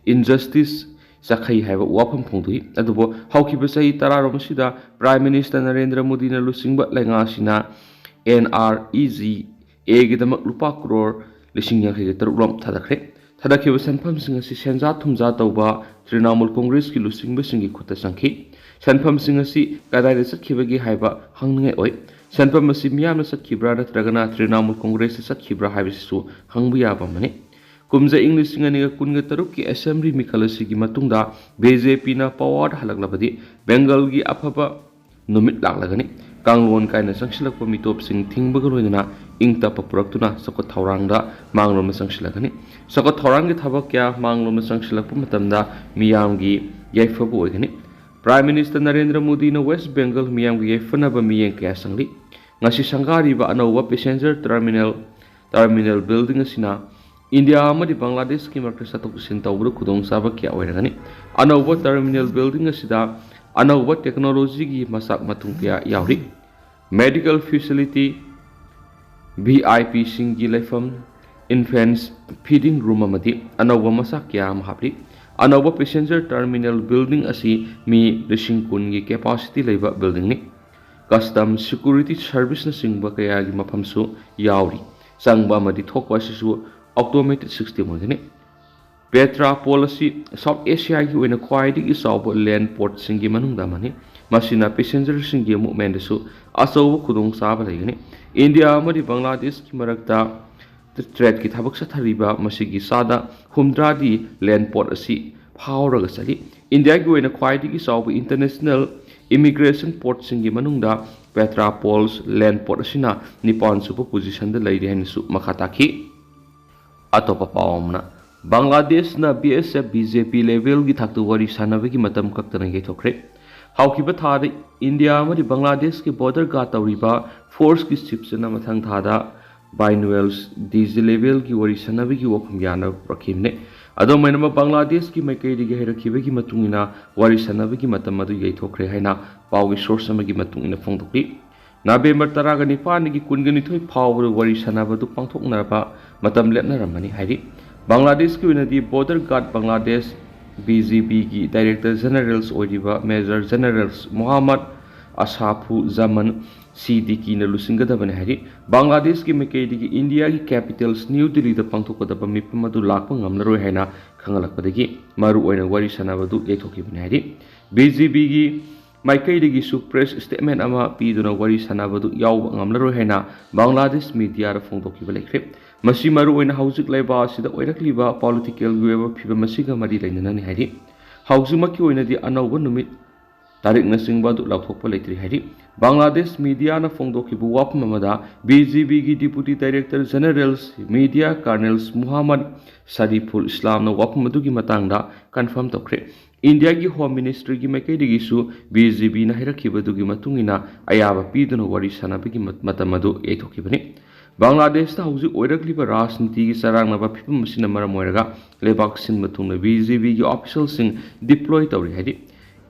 ꯏꯟꯖꯁꯇꯤꯁ ꯆꯈꯩ ꯍꯥꯏꯕ ꯋꯥꯐꯝ ꯐꯣꯡꯗꯣꯛꯏ꯫ ꯑꯗꯨꯕꯨ ꯍꯧꯈꯤꯕ ꯆꯍꯤ ꯇꯔꯥꯔꯣꯝ ꯑꯁꯤꯗ ꯄ꯭ꯔꯥꯏꯝ ꯃꯤꯅꯤꯁꯇꯔ ꯅꯔꯦꯟꯗ꯭ꯔ ꯃꯣꯗꯤꯅ ꯂꯨꯆꯤꯡꯕ ꯂꯩꯉꯥꯛ ꯑꯁꯤꯅ ꯑꯦꯟ ꯑꯥꯔ ꯏ ꯖꯤ ꯑꯦꯒꯤꯗꯃꯛ ꯂꯨꯄꯥ ꯀ꯭ꯔꯣꯔ ꯂꯤꯁꯤꯡ ꯌꯥꯡꯈꯩꯒ ꯇꯔꯨꯛ ꯔꯣꯝ ꯊꯥꯗꯈ꯭ꯔꯦ꯫ ꯊꯥꯗꯈꯤꯕ ꯁꯦꯟꯐꯝꯁꯤꯡ ꯑꯁꯤ ꯁꯦꯟꯖꯥ ꯊꯨꯝꯖꯥ ꯇꯧꯕ ꯇ꯭ꯔꯤꯅꯥꯃꯨꯜ ꯀꯣꯡꯒ꯭ꯔꯦꯁꯀꯤ ꯂꯨꯆꯤꯡꯕꯁꯤꯡꯒꯤ ꯈꯨꯠꯇ ꯆꯪꯈꯤ꯫ ꯁꯦꯟꯐꯝꯁꯤꯡ ꯑꯁꯤ ꯀꯗꯥꯏꯗ ꯆꯠꯈꯤꯕꯒꯦ ꯍꯥꯏꯕ ꯍꯪꯅꯤꯡꯉꯥꯏ ꯑꯣꯏ꯫ ꯁꯦꯟꯐꯝ ꯑꯁꯤ ꯃꯤꯌꯥꯝꯅ ꯆꯠꯈꯤꯕ꯭ꯔꯥ ꯅꯠꯇ꯭ꯔꯒꯅ ꯇ꯭ꯔꯤꯅꯥꯃꯨꯜ ꯀꯣꯡꯒ꯭ꯔꯦꯁꯇ ꯆꯠꯈꯤꯕ꯭ꯔꯥ ꯍꯥꯏꯕꯁꯤꯁꯨ ꯍꯪꯕ ꯌꯥꯕ ꯑꯃꯅꯤ꯫ ꯀꯨꯝꯖꯥ ꯏꯪ ꯂꯤꯁꯤꯡ ꯑꯅꯤꯒ ꯀꯨꯟꯒ ꯇꯔꯨꯛꯀꯤ ꯑꯦꯁꯦꯝꯕ꯭ꯂꯤ ꯃꯤꯈꯜ ꯑꯁꯤꯒꯤ ꯃꯇꯨꯡꯗ ꯕꯤ ꯖꯦ ꯄꯤꯅ ꯄꯋꯥꯔꯗ ꯍꯜꯂꯛꯂꯕꯗꯤ ꯕꯦꯡꯒꯜꯒꯤ ꯑꯐꯕ ꯅꯨꯃꯤꯠ ꯂꯥꯛꯂꯒꯅꯤ꯫ ꯀꯥꯡꯂꯣꯟ ꯀꯥꯏꯅ ꯆꯪꯁꯤꯜꯂꯛꯄ ꯃꯤꯇꯣꯞꯁꯤꯡ ꯊꯤꯡꯕꯒ ꯂꯣꯏꯅꯅ ꯏꯪ ꯇꯞꯄ ꯄꯨꯔꯛꯇꯨꯅ ꯆꯥꯎꯈꯠ ꯊꯧꯔꯥꯡꯗ ꯃꯥꯡꯂꯣꯝꯗ ꯆꯪꯁꯤꯜꯂꯛꯀꯅꯤ꯫ ꯆꯥꯎꯈꯠ ꯊꯧꯔꯥꯡꯒꯤ ꯊꯕꯛ ꯀꯌꯥ ꯃꯥꯡꯂꯣꯝꯗ ꯆꯪꯁꯤꯜꯂꯛꯄ ꯃꯇꯝꯗ ꯃꯤꯌꯥꯝꯒꯤ ꯌꯥꯏꯐꯕ ꯑꯣꯏꯒꯅꯤ꯫ Prime Minister ꯅꯔꯦꯟꯗ꯭ꯔ ꯃꯣꯗꯤꯅ ꯋꯦꯁ ꯕꯦꯡꯒꯜ ꯃꯤꯌꯥꯝꯒꯤ ꯌꯥꯏꯐꯅꯕ ꯃꯤꯠꯌꯦꯡ ꯀꯌꯥ ꯆꯪꯂꯤ꯫ ꯉꯁꯤ ꯁꯪꯒꯥꯔꯤꯕ ꯑꯅꯧꯕ passenger terminal, terminal building ꯑꯁꯤꯅ ꯏꯟꯗꯤꯌꯥ ꯑꯃꯗꯤ ꯕꯪꯒ꯭ꯂꯥꯗꯦꯁꯀꯤ ꯃꯔꯛꯇ ꯆꯠꯊꯣꯛ ꯆꯠꯁꯤꯟ ꯇꯧꯕꯗ ꯈꯨꯗꯣꯡꯆꯥꯕ ꯀꯌꯥ ꯑꯣꯏꯔꯒꯅꯤ꯫ ꯑꯅꯧꯕ terminal building ꯑꯁꯤꯗ ꯑꯅꯧꯕ technologyꯒꯤ ꯃꯆꯥꯛ ꯃꯊꯨꯝ ꯀꯌꯥ ꯌꯥꯎꯔꯤ꯫ Medical facility, V I Pꯁꯤꯡꯒꯤ ꯂꯩꯐꯝ, infants feeding room ꯑꯃꯗꯤ ꯑꯅꯧꯕ ꯃꯆꯥꯛ ꯀꯌꯥ ꯑꯃ ꯍꯥꯞꯂꯤ꯫ ꯑꯅꯧꯕ passenger terminal building ꯑꯁꯤ ꯃꯤ ꯂꯤꯁꯤꯡ ꯀꯨꯟꯒꯤ capacity ꯂꯩꯕ buildingꯅꯤ꯫ Custom, security serviceꯅꯆꯤꯡꯕ ꯀꯌꯥꯒꯤ ꯃꯐꯝꯁꯨ ꯌꯥꯎꯔꯤ꯫ ꯆꯪꯕ ꯑꯃꯗꯤ ꯊꯣꯛꯄ ꯑꯁꯤꯁꯨ automated system ꯑꯣꯏꯒꯅꯤ꯫ ꯄꯦꯇ꯭ꯔꯥ ꯄꯣꯜ ꯑꯁꯤ South Asiaꯒꯤ ꯑꯣꯏꯅ ꯈ꯭ꯋꯥꯏꯗꯒꯤ ꯆꯥꯎꯕ land portꯁꯤꯡꯒꯤ ꯃꯅꯨꯡꯗ ꯑꯃꯅꯤ꯫ ꯃꯁꯤꯅ passengerꯁꯤꯡꯒꯤ movementꯗꯁꯨ ꯑꯆꯧꯕ ꯈꯨꯗꯣꯡꯆꯥꯕ ꯂꯩꯒꯅꯤ꯫ ꯏꯟꯗꯤꯌꯥ ꯑꯃꯗꯤ ꯕꯪꯒ꯭ꯂꯥꯗꯦꯁꯀꯤ ꯃꯔꯛꯇ tradeꯀꯤ ꯊꯕꯛ ꯆꯠꯊꯔꯤꯕ ꯃꯁꯤꯒꯤ ꯆꯥꯗ ꯍꯨꯝꯗ꯭ꯔꯥꯗꯤ land port ꯑꯁꯤ ꯐꯥꯎꯔꯒ ꯆꯠꯂꯤ꯫ ꯏꯟꯗꯤꯌꯥꯒꯤ ꯑꯣꯏꯅ ꯈ꯭ꯋꯥꯏꯗꯒꯤ ꯆꯥꯎꯕ international immigration portꯁꯤꯡꯒꯤ ꯃꯅꯨꯡꯗ ꯄꯦꯇ꯭ꯔꯥ ꯄꯣꯜꯁ land port ꯑꯁꯤꯅ ꯅꯤꯄꯥꯟ ꯁꯨꯕ positionꯗ ꯂꯩꯔꯤ ꯍꯥꯏꯅꯁꯨ ꯃꯈꯥ ꯇꯥꯈꯤ꯫ ꯑꯇꯣꯞꯄ ꯄꯥꯎ ꯑꯃꯅ, ꯕꯪꯒ꯭ꯂꯥꯗꯦꯁꯅ B S F B J P levelꯒꯤ ꯊꯥꯛꯇ ꯋꯥꯔꯤ ꯁꯥꯟꯅꯕꯒꯤ ꯃꯇꯝ ꯀꯛꯇꯅ ꯌꯩꯊꯣꯛꯈ꯭ꯔꯦ꯫ ꯍꯧꯈꯤꯕ ꯊꯥꯗ ꯏꯟꯗꯤꯌꯥ ꯑꯃꯗꯤ ꯕꯪꯒ꯭ꯂꯥꯗꯦꯁꯀꯤ border guard ꯇꯧꯔꯤꯕ forceꯀꯤ chiefꯁꯤꯅ ꯃꯊꯪ ꯊꯥꯗ biannual D G levelꯒꯤ ꯋꯥꯔꯤ ꯁꯥꯟꯅꯕꯒꯤ ꯋꯥꯐꯝ ꯌꯥꯅꯕ ꯄꯨꯔꯛꯈꯤꯕꯅꯤ꯫ ꯑꯗꯨꯝ ꯑꯣꯏꯅꯃꯛ, ꯕꯪꯒ꯭ꯂꯥꯗꯦꯁꯀꯤ ꯃꯥꯏꯀꯩꯗꯒꯤ ꯍꯥꯏꯔꯛꯈꯤꯕꯒꯤ ꯃꯇꯨꯡ ꯏꯟꯅ ꯋꯥꯔꯤ ꯁꯥꯟꯅꯕꯒꯤ ꯃꯇꯝ ꯑꯗꯨ ꯌꯩꯊꯣꯛꯈ꯭ꯔꯦ ꯍꯥꯏꯅ ꯄꯥꯎꯒꯤ source ꯑꯃꯒꯤ ꯃꯇꯨꯡ ꯏꯟꯅ ꯐꯣꯡꯗꯣꯛꯂꯤ꯫ ꯅꯕꯦꯝꯕꯔ ꯇꯔꯥꯒ ꯅꯤꯄꯥꯟꯗꯒꯤ ꯀꯨꯟꯒ ꯅꯤꯊꯣꯏ ꯐꯥꯎꯕꯗ ꯋꯥꯔꯤ ꯁꯥꯟꯅꯕꯗꯨ ꯄꯥꯡꯊꯣꯛꯅꯕ ꯃꯇꯝ ꯂꯦꯞꯅꯔꯝꯕꯅꯤ ꯍꯥꯏꯔꯤ꯫ ꯕꯪꯒ꯭ꯂꯥꯗꯦꯁꯀꯤ ꯑꯣꯏꯅꯗꯤ border guard Bangladesh B G Bꯒꯤ director generals ꯑꯣꯏꯔꯤꯕ major generals ꯃꯣꯍꯥꯃꯗ ꯑꯁꯥꯐꯨ ꯖꯃꯟ ꯁꯤꯗꯤꯀꯤꯅ ꯂꯨꯆꯤꯡꯒꯗꯕꯅꯤ ꯍꯥꯏꯔꯤ꯫ ꯕꯪꯒ꯭ꯂꯥꯗꯦꯁꯀꯤ ꯃꯥꯏꯀꯩꯗꯒꯤ ꯏꯟꯗꯤꯌꯥꯒꯤ capital ꯅ꯭ꯌꯨ ꯗꯤꯜꯂꯤꯗ ꯄꯥꯡꯊꯣꯛꯀꯗꯕ ꯃꯤꯐꯝ ꯑꯗꯨ ꯂꯥꯛꯄ ꯉꯝꯂꯔꯣꯏ ꯍꯥꯏꯅ ꯈꯪꯍꯜꯂꯛꯄꯗꯒꯤ ꯃꯔꯨꯑꯣꯏꯅ ꯋꯥꯔꯤ ꯁꯥꯟꯅꯕꯗꯨ ꯌꯩꯊꯣꯛꯈꯤꯕꯅꯤ ꯍꯥꯏꯔꯤ꯫ B G Bꯒꯤ ꯃꯥꯏꯀꯩꯗꯒꯤꯁꯨ press statement ꯑꯃ ꯄꯤꯗꯨꯅ ꯋꯥꯔꯤ ꯁꯥꯟꯅꯕꯗꯨ ꯌꯥꯎꯕ ꯉꯝꯂꯔꯣꯏ ꯍꯥꯏꯅ ꯕꯪꯒ꯭ꯂꯥꯗꯦꯁ mediaꯗ ꯐꯣꯡꯗꯣꯛꯈꯤꯕ ꯂꯩꯈ꯭ꯔꯦ꯫ ꯃꯁꯤ ꯃꯔꯨꯑꯣꯏꯅ ꯍꯧꯖꯤꯛ ꯂꯩꯕꯥꯛ ꯑꯁꯤꯗ ꯑꯣꯏꯔꯛꯂꯤꯕ politicalꯒꯤ ꯑꯣꯏꯕ ꯐꯤꯕꯝ ꯑꯁꯤꯒ ꯃꯔꯤ ꯂꯩꯅꯅꯅꯤ ꯍꯥꯏꯔꯤ꯫ ꯍꯧꯖꯤꯛꯃꯛꯀꯤ ꯑꯣꯏꯅꯗꯤ ꯑꯅꯧꯕ ꯅꯨꯃꯤꯠ ꯇꯥꯔꯤꯛꯅꯆꯤꯡꯕ ꯑꯗꯨ ꯂꯥꯎꯊꯣꯛꯄ ꯂꯩꯇ꯭ꯔꯤ ꯍꯥꯏꯔꯤ꯫ ꯕꯪꯒ꯭ꯂꯥꯗꯦꯁ ꯃꯤꯗꯤꯌꯥꯅ ꯐꯣꯡꯗꯣꯛꯈꯤꯕ ꯋꯥꯐꯝ ꯑꯃꯗ, ꯕꯤ ꯖꯦ ꯄꯤꯒꯤ Deputy Director General Media Colonel Muhammad Sariful Islamꯅ ꯋꯥꯐꯝ ꯑꯗꯨꯒꯤ ꯃꯇꯥꯡꯗ ꯀꯟꯐꯥꯔꯝ ꯇꯧꯈ꯭ꯔꯦ꯫ ꯏꯟꯗꯤꯌꯥꯒꯤ ꯍꯣꯝ ꯃꯤꯅꯤꯁꯇ꯭ꯔꯤꯒꯤ ꯃꯥꯏꯀꯩꯗꯒꯤꯁꯨ ꯕꯤ ꯖꯦ ꯄꯤꯅ ꯍꯥꯏꯔꯛꯈꯤꯕ ꯑꯗꯨꯒꯤ ꯃꯇꯨꯡ ꯏꯟꯅ ꯑꯌꯥꯕ ꯄꯤꯗꯨꯅ ꯋꯥꯔꯤ ꯁꯥꯟꯅꯕꯒꯤ ꯃ-, ꯃꯇꯝ ꯑꯗꯨ ꯌꯩꯊꯣꯛꯈꯤꯕꯅꯤ꯫ ꯕꯪꯒ꯭ꯂꯥꯗꯦꯁꯇ ꯍꯧꯖꯤꯛ ꯑꯣꯏꯔꯛꯂꯤꯕ ꯔꯥꯖꯅꯤꯇꯤꯒꯤ ꯆꯔꯥꯡꯅꯕ ꯐꯤꯕꯝ ꯑꯁꯤꯅ ꯃꯔꯝ ꯑꯣꯏꯔꯒ ꯂꯩꯕꯥꯛ ꯁꯤꯟꯕ ꯊꯨꯡꯅ ꯕꯤ ꯖꯦ ꯄꯤꯒꯤ ꯑꯣꯐꯤꯁꯤꯌꯦꯜꯁꯤꯡ ꯗꯤꯄ꯭ꯂꯣꯏ ꯇꯧꯔꯤ ꯍꯥꯏꯔꯤ꯫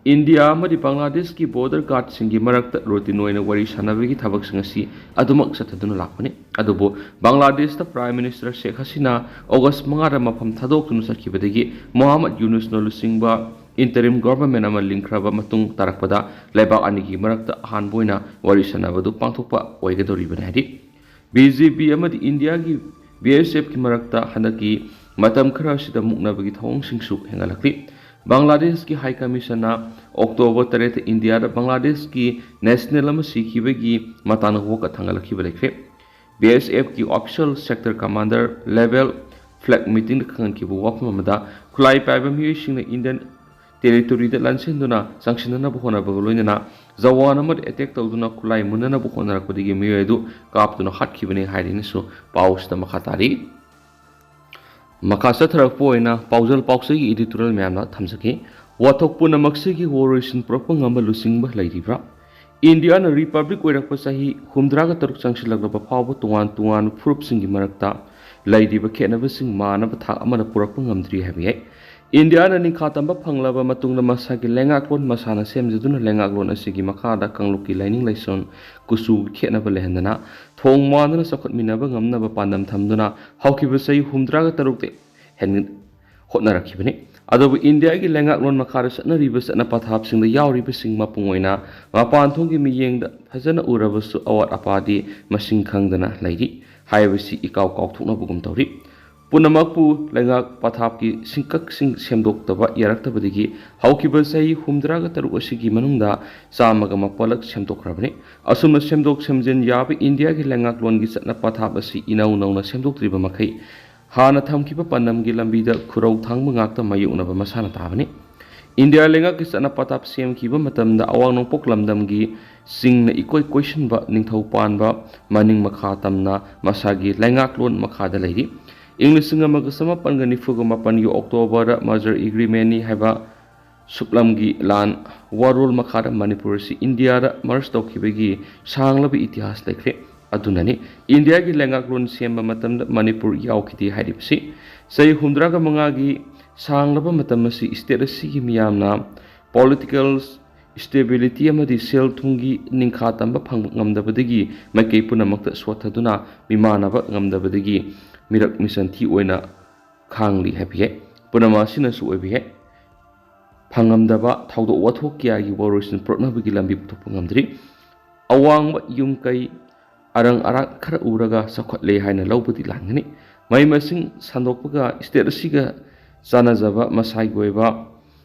ꯏꯟꯗꯤꯌꯥ ꯑꯃꯗꯤ ꯕꯪꯒ꯭ꯂꯥꯗꯦꯁꯀꯤ ꯕꯣꯔꯗꯔ ꯒꯥꯔꯗꯁꯤꯡꯒꯤ ꯃꯔꯛꯇ ꯔꯨꯇꯤꯟ ꯑꯣꯏꯅ ꯋꯥꯔꯤ ꯁꯥꯟꯅꯕꯒꯤ ꯊꯕꯛꯁꯤꯡ ꯑꯁꯤ ꯑꯗꯨꯃꯛ ꯆꯠꯊꯗꯨꯅ ꯂꯥꯛꯄꯅꯤ꯫ ꯑꯗꯨꯕꯨ ꯕꯪꯒ꯭ꯂꯥꯗꯦꯁꯇ ꯄ꯭ꯔꯥꯏꯝ ꯃꯤꯅꯤꯁꯇꯔ ꯁꯦꯈ ꯍꯁꯤꯅꯥ ꯑꯣꯒꯁ ꯃꯉꯥꯗ ꯃꯐꯝ ꯊꯥꯗꯣꯛꯇꯨꯅ ꯆꯠꯈꯤꯕꯗꯒꯤ ꯃꯣꯍꯥꯃꯗ ꯌꯨꯅꯨꯁꯅ ꯂꯨꯆꯤꯡꯕ ꯏꯟꯇꯔꯤꯝ ꯒꯣꯚꯔꯟꯃꯦꯟ ꯑꯃ ꯂꯤꯡꯈ꯭ꯔꯕ ꯃꯇꯨꯡ ꯇꯥꯔꯛꯄꯗ ꯂꯩꯕꯥꯛ ꯑꯅꯤꯒꯤ ꯃꯔꯛꯇ ꯑꯍꯥꯟꯕ ꯑꯣꯏꯅ ꯋꯥꯔꯤ ꯁꯥꯟꯅꯕ ꯑꯗꯨ ꯄꯥꯡꯊꯣꯛꯄ ꯑꯣꯏꯒꯗꯧꯔꯤꯕꯅꯤ ꯍꯥꯏꯔꯤ꯫ ꯕꯤ ꯖꯦ ꯄꯤ ꯑꯃꯗꯤ ꯏꯟꯗꯤꯌꯥꯒꯤ ꯕꯤ ꯑꯦꯁ ꯑꯦꯐꯀꯤ ꯃꯔꯛꯇ ꯍꯟꯗꯛꯀꯤ ꯃꯇꯝ ꯈꯔ ꯑꯁꯤꯗ ꯃꯨꯛꯅꯕꯒꯤ ꯊꯧꯑꯣꯡꯁꯤꯡꯁꯨ ꯍꯦꯟꯒꯠꯂꯛꯂꯤ꯫ ꯕꯪꯒ꯭ꯂꯥꯗꯦꯁꯀꯤ ꯍꯥꯏ ꯀꯃꯤꯁꯟꯅ ꯑꯣꯛꯇꯣꯕꯔ ꯇꯔꯦꯠꯇ ꯏꯟꯗꯤꯌꯥꯗ ꯕꯪꯒ꯭ꯂꯥꯗꯦꯁꯀꯤ ꯅꯦꯁꯅꯦꯜ ꯑꯃ ꯁꯤꯈꯤꯕꯒꯤ ꯃꯇꯥꯡꯗ ꯋꯥꯀꯠ ꯊꯥꯡꯒꯠꯂꯛꯈꯤꯕ ꯂꯩꯈ꯭ꯔꯦ꯫ ꯕꯤ ꯑꯦꯁ ꯑꯦꯐꯀꯤ official sector commander level flag meetingꯗ ꯈꯪꯍꯟꯈꯤꯕ ꯋꯥꯐꯝ ꯑꯃꯗ, ꯈꯨꯠꯂꯥꯏ ꯄꯥꯏꯕ ꯃꯤꯑꯣꯏꯁꯤꯡꯅ ꯏꯟꯗꯤꯌꯟ ꯇꯦꯔꯤꯇꯣꯔꯤꯗ ꯂꯥꯟꯁꯤꯟꯗꯨꯅ ꯆꯪꯁꯤꯟꯅꯅꯕ ꯍꯣꯠꯅꯕꯒ ꯂꯣꯏꯅꯅ ꯖꯋꯥꯟ ꯑꯃꯗ ꯑꯦꯇꯦꯛ ꯇꯧꯗꯨꯅ ꯈꯨꯠꯂꯥꯏ ꯃꯨꯟꯅꯅꯕ ꯍꯣꯠꯅꯔꯛꯄꯗꯒꯤ ꯃꯤꯑꯣꯏ ꯑꯗꯨ ꯀꯥꯞꯇꯨꯅ ꯍꯥꯠꯈꯤꯕꯅꯤ ꯍꯥꯏꯔꯤꯅꯁꯨ ꯄꯥꯎꯁꯤꯗ ꯃꯈꯥ ꯇꯥꯔꯤ꯫ ꯃꯈꯥ ꯆꯠꯊꯔꯛꯄ ꯑꯣꯏꯅ ꯄꯥꯎꯖꯦꯜ ꯄꯥꯎꯆꯦꯒꯤ editorial ꯃꯌꯥꯝꯅ ꯊꯝꯖꯒꯦ꯫ ꯋꯥꯊꯣꯛ ꯄꯨꯝꯅꯃꯛꯁꯤꯒꯤ ꯋꯥꯔꯣꯏꯁꯤꯟ ꯄꯨꯔꯛꯄ ꯉꯝꯕ ꯂꯨꯆꯤꯡꯕ ꯂꯩꯔꯤꯕ꯭ꯔꯥ? ꯏꯟꯗꯤꯌꯥꯅ ꯔꯤꯄꯕ꯭ꯂꯤꯛ ꯑꯣꯏꯔꯛꯄ ꯆꯍꯤ ꯍꯨꯝꯗ꯭ꯔꯥꯒ ꯇꯔꯨꯛ ꯆꯪꯁꯤꯜꯂꯛꯂꯕ ꯐꯥꯎꯕ ꯇꯣꯉꯥꯟ ꯇꯣꯉꯥꯟꯕ ꯐꯨꯔꯨꯞꯁꯤꯡꯒꯤ ꯃꯔꯛꯇ ꯂꯩꯔꯤꯕ ꯈꯦꯠꯅꯕꯁꯤꯡ ꯃꯥꯟꯅꯕ ꯊꯥꯛ ꯑꯃꯗ ꯄꯨꯔꯛꯄ ꯉꯝꯗ꯭ꯔꯤ ꯍꯥꯏꯕ ꯌꯥꯏ꯫ ꯏꯟꯗꯤꯌꯥꯅ ꯅꯤꯡꯈꯥ ꯇꯝꯕ ꯐꯪꯂꯕ ꯃꯇꯨꯡꯗ ꯃꯁꯥꯒꯤ ꯂꯩꯉꯥꯛꯂꯣꯟ ꯃꯁꯥꯅ ꯁꯦꯝꯖꯗꯨꯅ ꯂꯩꯉꯥꯛꯂꯣꯟ ꯑꯁꯤꯒꯤ ꯃꯈꯥꯗ ꯀꯥꯡꯂꯨꯞꯀꯤ ꯂꯥꯏꯅꯤꯡ ꯂꯥꯏꯁꯣꯟ, ꯀꯨꯆꯨꯒꯤ ꯈꯦꯠꯅꯕ ꯂꯩꯍꯟꯗꯅ ꯊꯣꯡ ꯃꯥꯟꯗꯨꯅ ꯆꯥꯎꯈꯠꯃꯤꯟꯅꯕ ꯉꯝꯅꯕ ꯄꯥꯟꯗꯝ ꯊꯝꯗꯨꯅ ꯍꯧꯈꯤꯕ ꯆꯍꯤ ꯍꯨꯝꯗ꯭ꯔꯥꯒ ꯇꯔꯨꯛꯇ ꯍꯦꯟ-, ꯍꯣꯠꯅꯔꯛꯈꯤꯕꯅꯤ꯫ ꯑꯗꯨꯕꯨ ꯏꯟꯗꯤꯌꯥꯒꯤ ꯂꯩꯉꯥꯛꯂꯣꯟ ꯃꯈꯥꯗ ꯆꯠꯅꯔꯤꯕ ꯆꯠꯅ ꯄꯊꯥꯞꯁꯤꯡꯗ ꯌꯥꯎꯔꯤꯕꯁꯤꯡ ꯃꯄꯨꯡ ꯑꯣꯏꯅ ꯃꯄꯥꯟ ꯊꯣꯡꯒꯤ ꯃꯤꯠꯌꯦꯡꯗ ꯐꯖꯅ ꯎꯔꯕꯁꯨ ꯑꯋꯥꯠ ꯑꯄꯥꯗꯤ ꯃꯁꯤꯡ ꯈꯪꯗꯅ ꯂꯩꯔꯤ ꯍꯥꯏꯕꯁꯤ ꯏꯀꯥꯎ ꯀꯥꯎꯊꯣꯛꯅꯕꯒꯨꯝ ꯇꯧꯔꯤ꯫ ꯄꯨꯝꯅꯃꯛꯄꯨ ꯂꯩꯉꯥꯛ ꯄꯊꯥꯞꯀꯤ ꯁꯤꯡꯀꯛꯁꯤꯡ ꯁꯦꯝꯗꯣꯛꯇꯕ ꯌꯥꯔꯛꯇꯕꯗꯒꯤ ꯍꯧꯈꯤꯕ ꯆꯍꯤ ꯍꯨꯝꯗ꯭ꯔꯥꯒ ꯇꯔꯨꯛ ꯑꯁꯤꯒꯤ ꯃꯅꯨꯡꯗ ꯆꯥꯝꯃꯒ ꯃꯥꯄꯜꯂꯛ ꯁꯦꯝꯗꯣꯛꯈ꯭ꯔꯕꯅꯤ꯫ ꯑꯁꯨꯝꯅ ꯁꯦꯝꯗꯣꯛ ꯁꯦꯝꯖꯤꯟ ꯌꯥꯕ ꯏꯟꯗꯤꯌꯥꯒꯤ ꯂꯩꯉꯥꯛꯂꯣꯟꯒꯤ ꯆꯠꯅ ꯄꯊꯥꯞ ꯑꯁꯤ ꯏꯅꯧ ꯅꯧꯅ ꯁꯦꯝꯗꯣꯛꯇ꯭ꯔꯤꯕ ꯃꯈꯩ ꯍꯥꯟꯅ ꯊꯝꯈꯤꯕ ꯄꯥꯟꯗꯝꯒꯤ ꯂꯝꯕꯤꯗ ꯈꯨꯔꯧ ꯊꯥꯡꯕ ꯉꯥꯛꯇ ꯃꯥꯌꯣꯛꯅꯕ ꯃꯁꯥꯅ ꯇꯥꯕꯅꯤ꯫ ꯏꯟꯗꯤꯌꯥ ꯂꯩꯉꯥꯛꯀꯤ ꯆꯠꯅ ꯄꯊꯥꯞ ꯁꯦꯝꯈꯤꯕ ꯃꯇꯝꯗ ꯑꯋꯥꯡ ꯅꯣꯡꯄꯣꯛ ꯂꯝꯗꯝꯒꯤ ꯆꯤꯡꯅ ꯏꯀꯣꯏ ꯀꯣꯏꯁꯤꯟꯕ ꯅꯤꯡꯊꯧ ꯄꯥꯟꯕ ꯃꯅꯤꯡ ꯃꯈꯥ ꯇꯝꯅ ꯃꯁꯥꯒꯤ ꯂꯩꯉꯥꯛꯂꯣꯟ ꯃꯈꯥꯗ ꯂꯩꯔꯤ꯫ ꯏꯪ ꯂꯤꯁꯤꯡ ꯑꯃꯒ ꯆꯃꯥꯄꯟꯒ ꯅꯤꯐꯨꯒ ꯃꯥꯄꯟꯒꯤ ꯑꯣꯛꯇꯣꯕꯔꯗ merger agreement ꯅꯤ ꯍꯥꯏꯕ ꯁꯨꯞꯂꯝꯒꯤ ꯂꯥꯟ ꯋꯥꯔꯣꯜ ꯃꯈꯥꯗ ꯃꯅꯤꯄꯨꯔ ꯑꯁꯤ ꯏꯟꯗꯤꯌꯥꯗ merge ꯇꯧꯈꯤꯕꯒꯤ ꯁꯥꯡꯂꯕ ꯏꯇꯤꯍꯥꯁ ꯂꯩꯈ꯭ꯔꯦ꯫ ꯑꯗꯨꯅꯅꯤ ꯏꯟꯗꯤꯌꯥꯒꯤ ꯂꯩꯉꯥꯛꯂꯣꯟ ꯁꯦꯝꯕ ꯃꯇꯝꯗ ꯃꯅꯤꯄꯨꯔ ꯌꯥꯎꯈꯤꯗꯦ ꯍꯥꯏꯔꯤꯕꯁꯤ꯫ ꯆꯍꯤ ꯍꯨꯝꯗ꯭ꯔꯥꯒ ꯃꯉꯥꯒꯤ ꯁꯥꯡꯂꯕ ꯃꯇꯝ ꯑꯁꯤ state ꯑꯁꯤꯒꯤ ꯃꯤꯌꯥꯝꯅ political stability ꯑꯃꯗꯤ ꯁꯦꯜ ꯊꯨꯝꯒꯤ ꯅꯤꯡꯈꯥ ꯇꯝꯕ ꯐꯪꯕ ꯉꯝꯗꯕꯗꯒꯤ ꯃꯥꯏꯀꯩ ꯄꯨꯝꯅꯃꯛꯇ ꯁꯣꯠꯊꯗꯨꯅ ꯃꯤꯃꯥꯟꯅꯕ ꯉꯝꯗꯕꯗꯒꯤ ꯃꯤꯔꯛ ꯃꯤꯆꯟꯊꯤ ꯑꯣꯏꯅ ꯈꯥꯡꯂꯤ ꯍꯥꯏꯕ ꯌꯥꯏ꯫ ꯄꯨꯝꯅꯃꯛ ꯑꯁꯤꯅꯁꯨ ꯑꯣꯏꯕ ꯌꯥꯏ꯫ ꯐꯪꯉꯝꯗꯕ ꯊꯧꯗꯣꯛ ꯋꯥꯊꯣꯛ ꯀꯌꯥꯒꯤ ꯋꯥꯔꯣꯏꯁꯤꯟ ꯄꯨꯔꯛꯅꯕꯒꯤ ꯂꯝꯕꯤ ꯄꯨꯊꯣꯛꯄ ꯉꯝꯗ꯭ꯔꯤ꯫ ꯑꯋꯥꯡꯕ ꯌꯨꯝ ꯀꯩ ꯑꯔꯪ ꯑꯔꯥꯛ ꯈꯔ ꯎꯔꯒ ꯆꯥꯎꯈꯠꯂꯦ ꯍꯥꯏꯅ ꯂꯧꯕꯗꯤ ꯂꯥꯟꯒꯅꯤ꯫ ꯃꯍꯩ ꯃꯁꯤꯡ ꯁꯟꯗꯣꯛꯄꯒ state ꯑꯁꯤꯒ ꯆꯥꯟꯅꯖꯕ ꯃꯁꯥꯒꯤ ꯑꯣꯏꯕ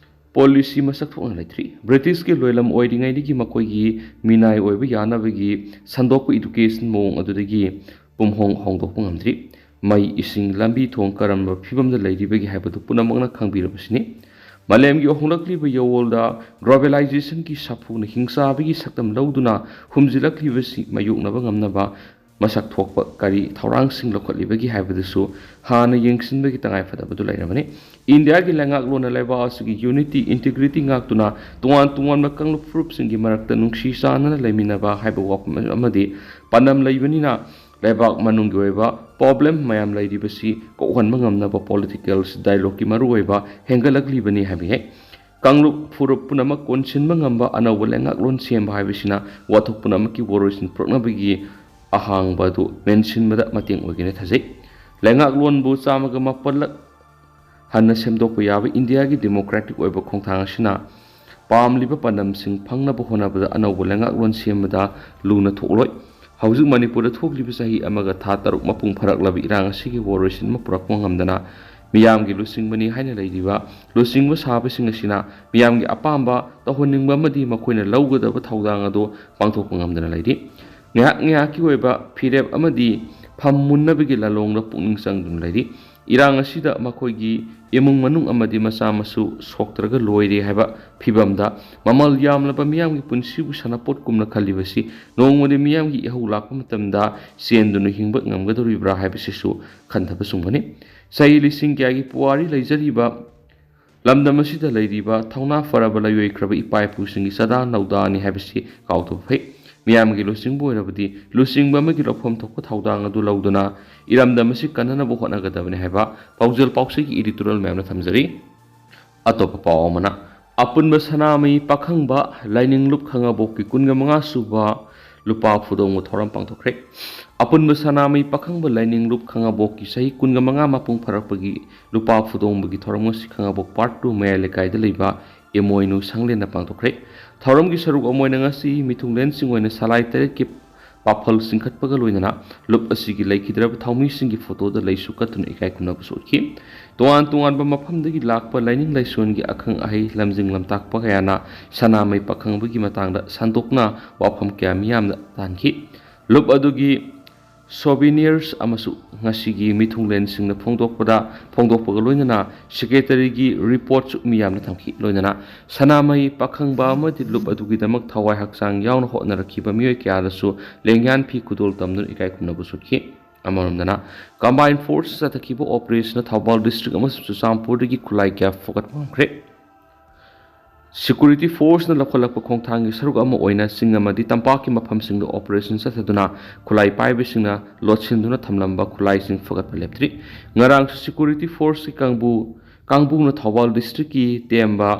policy ꯃꯁꯛ ꯊꯣꯛꯅ ꯂꯩꯇ꯭ꯔꯤ꯫ ꯕ꯭ꯔꯤꯇꯤꯁꯀꯤ ꯂꯣꯏꯂꯝ ꯑꯣꯏꯔꯤꯉꯩꯗꯒꯤ ꯃꯈꯣꯏꯒꯤ ꯃꯤꯅꯥꯏ ꯑꯣꯏꯕ ꯌꯥꯅꯕꯒꯤ ꯁꯟꯗꯣꯛꯄ education ꯃꯑꯣꯡ ꯑꯗꯨꯗꯒꯤ ꯄꯨꯝꯍꯣꯡ ꯍꯣꯡꯗꯣꯛꯄ ꯉꯝꯗ꯭ꯔꯤ꯫ ꯃꯩ, ꯏꯁꯤꯡ, ꯂꯝꯕꯤ ꯊꯣꯡ ꯀꯔꯝꯕ ꯐꯤꯕꯝꯗ ꯂꯩꯔꯤꯕꯒꯦ ꯍꯥꯏꯕꯗꯨ ꯄꯨꯝꯅꯃꯛꯅ ꯈꯪꯕꯤꯔꯕꯁꯤꯅꯤ꯫ ꯃꯥꯂꯦꯝꯒꯤ ꯍꯣꯡꯂꯛꯂꯤꯕ ꯌꯑꯣꯜꯗ globalizationꯒꯤ ꯁꯥꯐꯨꯅ ꯍꯤꯡꯆꯥꯕꯒꯤ ꯁꯛꯇꯝ ꯂꯧꯗꯨꯅ ꯍꯨꯝꯖꯤꯜꯂꯛꯂꯤꯕꯁꯤ ꯃꯥꯌꯣꯛꯅꯕ ꯉꯝꯅꯕ ꯃꯁꯛ ꯊꯣꯛꯄ ꯀꯔꯤ ꯊꯧꯔꯥꯡꯁꯤꯡ ꯂꯧꯈꯠꯂꯤꯕꯒꯦ ꯍꯥꯏꯕꯗꯨꯁꯨ ꯍꯥꯟꯅ ꯌꯦꯡꯁꯤꯟꯕꯒꯤ ꯇꯉꯥꯏꯐꯗꯕꯗꯨ ꯂꯩꯔꯕꯅꯤ꯫ ꯏꯟꯗꯤꯌꯥꯒꯤ ꯂꯩꯉꯥꯛꯂꯣꯟꯅ ꯂꯩꯕꯥꯛ ꯑꯁꯤꯒꯤ unity, integrity ꯉꯥꯛꯇꯨꯅ ꯇꯣꯉꯥꯟ ꯇꯣꯉꯥꯟꯕ ꯀꯥꯡꯂꯨꯞ ꯐꯨꯔꯨꯞꯁꯤꯡꯒꯤ ꯃꯔꯛꯇ ꯅꯨꯡꯁꯤ ꯆꯥꯟꯅꯅ ꯂꯩꯃꯤꯟꯅꯕ ꯍꯥꯏꯕ ꯋꯥꯐꯝ ꯑꯃꯗꯤ ꯄꯥꯟꯗꯝ ꯂꯩꯕꯅꯤꯅ ꯂꯩꯕꯥꯛ ꯃꯅꯨꯡꯒꯤ ꯑꯣꯏꯕ problem ꯃꯌꯥꯝ ꯂꯩꯔꯤꯕꯁꯤ ꯀꯣꯛꯍꯟꯕ ꯉꯝꯅꯕ political dialogueꯀꯤ ꯃꯔꯨꯑꯣꯏꯕ ꯍꯦꯟꯒꯠꯂꯛꯂꯤꯕꯅꯤ ꯍꯥꯏꯕ ꯌꯥꯏ꯫ ꯀꯥꯡꯂꯨꯞ ꯐꯨꯔꯨꯞ ꯄꯨꯝꯅꯃꯛ ꯀꯣꯟꯁꯤꯟꯕ ꯉꯝꯕ ꯑꯅꯧꯕ ꯂꯩꯉꯥꯛꯂꯣꯟ ꯁꯦꯝꯕ ꯍꯥꯏꯕꯁꯤꯅ ꯋꯥꯊꯣꯛ ꯄꯨꯝꯅꯃꯛꯀꯤ ꯋꯥꯔꯣꯏꯁꯤꯟ ꯄꯨꯔꯛꯅꯕꯒꯤ ꯑꯍꯥꯡꯕ ꯑꯗꯨ ꯃꯦꯟꯁꯤꯟꯕꯗ ꯃꯇꯦꯡ ꯑꯣꯏꯒꯅꯤ ꯊꯥꯖꯩ꯫ ꯂꯩꯉꯥꯛꯂꯣꯟꯕꯨ ꯆꯥꯝꯃꯒ ꯃꯥꯄꯜꯂꯛ ꯍꯟꯅ ꯁꯦꯝꯗꯣꯛꯄ ꯌꯥꯕ ꯏꯟꯗꯤꯌꯥꯒꯤ democratic ꯑꯣꯏꯕ ꯈꯣꯡꯊꯥꯡ ꯑꯁꯤꯅ ꯄꯥꯝꯂꯤꯕ ꯄꯥꯟꯗꯝꯁꯤꯡ ꯐꯪꯅꯕ ꯍꯣꯠꯅꯕꯗ ꯑꯅꯧꯕ ꯂꯩꯉꯥꯛꯂꯣꯟ ꯁꯦꯝꯕꯗ ꯂꯨꯅ ꯊꯣꯛꯂꯣꯏ꯫ ꯍꯧꯖꯤꯛ ꯃꯅꯤꯄꯨꯔꯗ ꯊꯣꯛꯂꯤꯕ ꯆꯍꯤ ꯑꯃꯒ ꯊꯥ ꯇꯔꯨꯛ ꯃꯄꯨꯡ ꯐꯥꯔꯛꯂꯕ ꯏꯔꯥꯡ ꯑꯁꯤꯒꯤ ꯋꯥꯔꯣꯏꯁꯤꯟ ꯑꯃ ꯄꯨꯔꯛꯄ ꯉꯝꯗꯅ ꯃꯤꯌꯥꯝꯒꯤ ꯂꯨꯆꯤꯡꯕꯅꯤ ꯍꯥꯏꯅ ꯂꯩꯔꯤꯕ ꯂꯨꯆꯤꯡꯕ ꯁꯥꯕꯁꯤꯡ ꯑꯁꯤꯅ ꯃꯤꯌꯥꯝꯒꯤ ꯑꯄꯥꯝꯕ ꯇꯧꯍꯟꯅꯤꯡꯕ ꯑꯃꯗꯤ ꯃꯈꯣꯏꯅ ꯂꯧꯒꯗꯕ ꯊꯧꯗꯥꯡ ꯑꯗꯨ ꯄꯥꯡꯊꯣꯛꯄ ꯉꯝꯗꯅ ꯂꯩꯔꯤ꯫ ꯉꯥꯏꯍꯥꯛ ꯉꯥꯏꯍꯥꯛꯀꯤ ꯑꯣꯏꯕ ꯐꯤꯔꯦꯞ ꯑꯃꯗꯤ ꯐꯝ ꯃꯨꯟꯅꯕꯒꯤ ꯂꯥꯂꯣꯡꯗ ꯄꯨꯛꯅꯤꯡ ꯆꯪꯗꯨꯅ ꯂꯩꯔꯤ꯫ ꯏꯔꯥꯡ ꯑꯁꯤꯗ ꯃꯈꯣꯏꯒꯤ ꯏꯃꯨꯡ ꯃꯅꯨꯡ ꯑꯃꯗꯤ ꯃꯆꯥ ꯃꯁꯨ ꯁꯣꯛꯇ꯭ꯔꯒ ꯂꯣꯏꯔꯦ ꯍꯥꯏꯕ ꯐꯤꯕꯝꯗ, ꯃꯃꯜ ꯌꯥꯝꯂꯕ ꯃꯤꯌꯥꯝꯒꯤ ꯄꯨꯟꯁꯤꯕꯨ ꯁꯥꯟꯅꯄꯣꯠꯀꯨꯝꯅ ꯈꯜꯂꯤꯕꯁꯤ ꯅꯣꯡꯃꯗꯤ ꯃꯤꯌꯥꯝꯒꯤ ꯏꯍꯧ ꯂꯥꯛꯄ ꯃꯇꯝꯗ ꯆꯦꯟꯗꯨꯅ ꯍꯤꯡꯕ ꯉꯝꯒꯗꯧꯔꯤꯕ꯭ꯔꯥ ꯍꯥꯏꯕꯁꯤꯁꯨ ꯈꯟꯊꯕ ꯆꯨꯝꯒꯅꯤ꯫ ꯆꯍꯤ ꯂꯤꯁꯤꯡ ꯀꯌꯥꯒꯤ ꯄꯨꯋꯥꯔꯤ ꯂꯩꯖꯔꯤꯕ ꯂꯝꯗꯝ ꯑꯁꯤꯗ ꯂꯩꯔꯤꯕ ꯊꯧꯅꯥ ꯐꯔꯕ ꯂꯥꯏꯑꯣꯏꯈ꯭ꯔꯕ ꯏꯄꯥ ꯏꯄꯨꯁꯤꯡꯒꯤ ꯆꯥꯗꯥ ꯅꯧꯗꯥꯅꯤ ꯍꯥꯏꯕꯁꯤ ꯀꯥꯎꯗꯕ ꯐꯩ꯫ ꯃꯤꯌꯥꯝꯒꯤ ꯂꯨꯆꯤꯡꯕ ꯑꯣꯏꯔꯕꯗꯤ ꯂꯨꯆꯤꯡꯕ ꯑꯃꯒꯤ ꯂꯧꯐꯝ ꯊꯣꯛꯄ ꯊꯧꯗꯥꯡ ꯑꯗꯨ ꯂꯧꯗꯨꯅ ꯏꯔꯝꯗꯝ ꯑꯁꯤ ꯀꯟꯅꯅꯕ ꯍꯣꯠꯅꯒꯗꯕꯅꯤ ꯍꯥꯏꯕ ꯄꯥꯎꯖꯦꯜ ꯄꯥꯎꯆꯦꯒꯤ editorial ꯃꯌꯥꯝꯅ ꯊꯝꯖꯔꯤ꯫ ꯑꯇꯣꯞꯄ ꯄꯥꯎ ꯑꯃꯅ, ꯑꯄꯨꯟꯕ ꯁꯅꯥꯃꯍꯤ ꯄꯥꯈꯪꯕ ꯂꯥꯏꯅꯤꯡꯂꯨꯞ ꯈꯥꯉꯕꯣꯛꯀꯤ ꯀꯨꯟꯒ ꯃꯉꯥ ꯁꯨꯕ ꯂꯨꯄꯥ ꯐꯨꯗꯣꯡꯕ ꯊꯧꯔꯝ ꯄꯥꯡꯊꯣꯛꯈ꯭ꯔꯦ꯫ ꯑꯄꯨꯟꯕ ꯁꯅꯥꯃꯍꯤ ꯄꯥꯈꯪꯕ ꯂꯥꯏꯅꯤꯡꯂꯨꯞ ꯈꯥꯉꯕꯣꯛꯀꯤ ꯆꯍꯤ ꯀꯨꯟꯒ ꯃꯉꯥ ꯃꯄꯨꯡ ꯐꯥꯔꯛꯄꯒꯤ ꯂꯨꯄꯥ ꯐꯨꯗꯣꯡꯕꯒꯤ ꯊꯧꯔꯝ ꯉꯁꯤ ꯈꯥꯉꯕꯣꯛ Part two ꯃꯌꯥꯏ ꯂꯩꯀꯥꯏꯗ ꯂꯩꯕ ꯏꯃꯣꯏꯅꯨ ꯁꯪꯂꯦꯟꯗ ꯄꯥꯡꯊꯣꯛꯈ꯭ꯔꯦ꯫ ꯊꯧꯔꯝꯒꯤ ꯁꯔꯨꯛ ꯑꯃ ꯑꯣꯏꯅ ꯉꯁꯤ ꯃꯤꯊꯨꯡꯂꯦꯟꯁꯤꯡ ꯑꯣꯏꯅ ꯁꯂꯥꯏ ꯇꯔꯦꯠꯀꯤ ꯄꯥꯐꯜ ꯆꯤꯡꯈꯠꯄꯒ ꯂꯣꯏꯅꯅ ꯂꯨꯞ ꯑꯁꯤꯒꯤ ꯂꯩꯈꯤꯗ꯭ꯔꯕ ꯊꯧꯃꯤꯁꯤꯡꯒꯤ ꯐꯣꯇꯣꯗ ꯂꯩꯁꯨ ꯀꯠꯇꯨꯅ ꯏꯀꯥꯏ ꯈꯨꯝꯅꯕꯁꯨ ꯎꯠꯈꯤ꯫ ꯇꯣꯉꯥꯟ ꯇꯣꯉꯥꯟꯕ ꯃꯐꯝꯗꯒꯤ ꯂꯥꯛꯄ ꯂꯥꯏꯅꯤꯡ ꯂꯥꯏꯁꯣꯟꯒꯤ ꯑꯈꯪ ꯑꯍꯩ, ꯂꯝꯖꯤꯡ ꯂꯝꯇꯥꯛꯄ ꯀꯌꯥꯅ ꯁꯅꯥꯃꯍꯤ ꯄꯥꯈꯪꯕꯒꯤ ꯃꯇꯥꯡꯗ ꯁꯟꯗꯣꯛꯅ ꯋꯥꯐꯝ ꯀꯌꯥ ꯃꯤꯌꯥꯝꯗ ꯇꯥꯍꯟꯈꯤ꯫ ꯂꯨꯞ ꯑꯗꯨꯒꯤ souvenirs ꯑꯃꯁꯨ ꯉꯁꯤꯒꯤ ꯃꯤꯊꯨꯡꯂꯦꯟꯁꯤꯡꯅ ꯐꯣꯡꯗꯣꯛꯄꯗ, ꯐꯣꯡꯗꯣꯛꯄꯒ ꯂꯣꯏꯅꯅ secretaryꯒꯤ reportꯁꯨ ꯃꯤꯌꯥꯝꯅ ꯊꯝꯈꯤ꯫ ꯂꯣꯏꯅꯅ ꯁꯅꯥꯃꯍꯤ ꯄꯥꯈꯪꯕ ꯑꯃꯗꯤ ꯂꯨꯞ ꯑꯗꯨꯒꯤꯗꯃꯛ ꯊꯋꯥꯏ ꯍꯛꯆꯥꯡ ꯌꯥꯎꯅ ꯍꯣꯠꯅꯔꯛꯈꯤꯕ ꯃꯤꯑꯣꯏ ꯀꯌꯥꯗꯁꯨ ꯂꯦꯡꯌꯥꯟ ꯐꯤ ꯈꯨꯗꯣꯜ ꯇꯝꯗꯨꯅ ꯏꯀꯥꯏ ꯈꯨꯝꯅꯕꯁꯨ ꯎꯠꯈꯤ꯫ ꯑꯃꯔꯣꯝꯗꯅ, combined force ꯆꯠꯊꯈꯤꯕ operationꯅ ꯊꯧꯕꯥꯜ district ꯑꯃꯁꯨꯡ ꯆꯨꯔꯆꯥꯟꯄꯨꯔꯗꯒꯤ ꯈꯨꯠꯂꯥꯏ ꯀꯌꯥ ꯐꯒꯠꯄ ꯉꯝꯈ꯭ꯔꯦ꯫ Security forceꯅ ꯂꯧꯈꯠꯂꯛꯄ ꯈꯣꯡꯊꯥꯡꯒꯤ ꯁꯔꯨꯛ ꯑꯃ ꯑꯣꯏꯅ ꯆꯤꯡ ꯑꯃꯗꯤ ꯇꯝꯄꯥꯛꯀꯤ ꯃꯐꯝꯁꯤꯡꯗ operation ꯆꯠꯊꯗꯨꯅ ꯈꯨꯠꯂꯥꯏ ꯄꯥꯏꯕꯁꯤꯡꯅ ꯂꯣꯠꯁꯤꯟꯗꯨꯅ ꯊꯝꯂꯝꯕ ꯈꯨꯠꯂꯥꯏꯁꯤꯡ ꯐꯒꯠꯄ ꯂꯦꯞꯇ꯭ꯔꯤ꯫ ꯉꯔꯥꯡꯁꯨ security forceꯀꯤ ꯀꯥꯡꯕꯨ, ꯀꯥꯡꯕꯨꯅ ꯊꯧꯕꯥꯜ districtꯀꯤ ꯇꯦꯝꯕ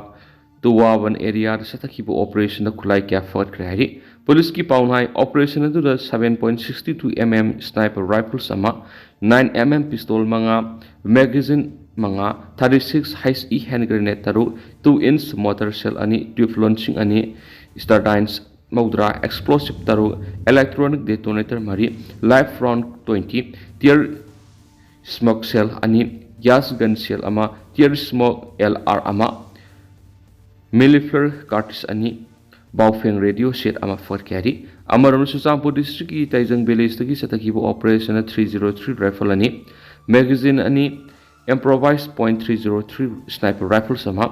ꯇꯨꯋꯥꯕꯟ areaꯗ ꯆꯠꯊꯈꯤꯕ operationꯗ ꯈꯨꯠꯂꯥꯏ ꯀꯌꯥ ꯐꯒꯠꯈ꯭ꯔꯦ ꯍꯥꯏꯔꯤ꯫ Policeꯀꯤ ꯄꯥꯎꯅꯥꯏ, operation ꯑꯗꯨꯗ seven point six two mm sniper rifles ꯑꯃ, nine mm pistol ꯃꯉꯥ, magazine ꯃꯉꯥ, thirty six HE hand grenade ꯇꯔꯨꯛ, two inch mortar shell ꯑꯅꯤ, tube launching ꯑꯅꯤ, Stardines ꯃꯧꯗ꯭ꯔꯥ, explosive ꯇꯔꯨꯛ, electronic detonator ꯃꯔꯤ, live round twenty, tear smoke shell ꯑꯅꯤ, gas gun shell ꯑꯃ, tear smoke LR ꯑꯃ, Millifleur cartridge ꯑꯅꯤ, Baofeng radio set ꯑꯃ ꯐꯒꯠꯈꯤ ꯍꯥꯏꯔꯤ꯫ ꯑꯃꯔꯣꯝꯗ ꯆꯨꯔꯆꯥꯟꯄꯨꯔ ꯗꯤꯁꯇ꯭ꯔꯤꯛꯀꯤ ꯇꯥꯏꯖꯪ ꯚꯤꯂꯦꯖꯇꯒꯤ ꯆꯠꯊꯈꯤꯕ ꯑꯣꯄꯔꯦꯁꯟꯅ three zero three ꯔꯥꯏꯐꯜ ꯑꯅꯤ, ꯃꯦꯒꯥꯖꯤꯟ ꯑꯅꯤ, improvised point three zero three sniper rifles ꯑꯃ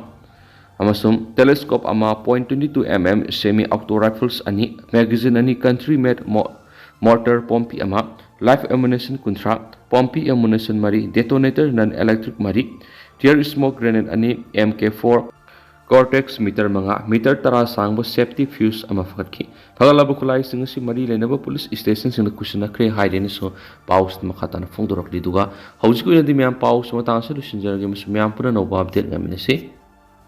ꯑꯃꯁꯨꯡ ꯇꯦꯂꯦꯁꯀꯣꯞ ꯑꯃ, point twenty two mm semi auto rifles ꯑꯅꯤ, ꯃꯦꯒꯥꯖꯤꯟ ꯑꯅꯤ, country made mortar ꯄꯣꯝꯄꯤ ꯑꯃ, live ammunition ꯀꯨꯟꯊ꯭ꯔꯥ, ꯄꯣꯝꯄꯤ ammunition ꯃꯔꯤ, detonator non electric ꯃꯔꯤ, tear smoke grenade ꯑꯅꯤ, M K four Cortex metre ꯃꯉꯥ, ꯃꯤꯇꯔ ꯇꯔꯥ ꯁꯥꯡꯕ safety fuse ꯑꯃ ꯐꯒꯠꯈꯤ꯫ ꯐꯒꯠꯂꯕ ꯈꯨꯠꯂꯥꯏꯁꯤꯡ ꯑꯁꯤ ꯃꯔꯤ ꯂꯩꯅꯕ ꯄꯨꯂꯤꯁ ꯁ꯭ꯇꯦꯁꯟꯁꯤꯡꯗ ꯈꯨꯠꯁꯤꯟꯅꯈ꯭ꯔꯦ ꯍꯥꯏꯔꯦꯅꯁꯨ ꯄꯥꯎꯁꯤꯗ ꯃꯈꯥ ꯇꯥꯅ ꯐꯣꯡꯗꯣꯔꯛꯂꯤ꯫ ꯑꯗꯨꯒ ꯍꯧꯖꯤꯛꯀꯤ ꯑꯣꯏꯅꯗꯤ ꯃꯌꯥꯝ ꯄꯥꯎꯁꯤ ꯃꯇꯥꯡ ꯑꯁꯤꯗ ꯂꯣꯏꯁꯤꯟꯖꯔꯒꯦ ꯑꯃꯁꯨꯡ ꯃꯌꯥꯝ ꯄꯨꯟꯅ ꯑꯅꯧꯕ ꯑꯞꯗꯦꯠ ꯉꯥꯏꯃꯤꯟꯅꯁꯤ꯫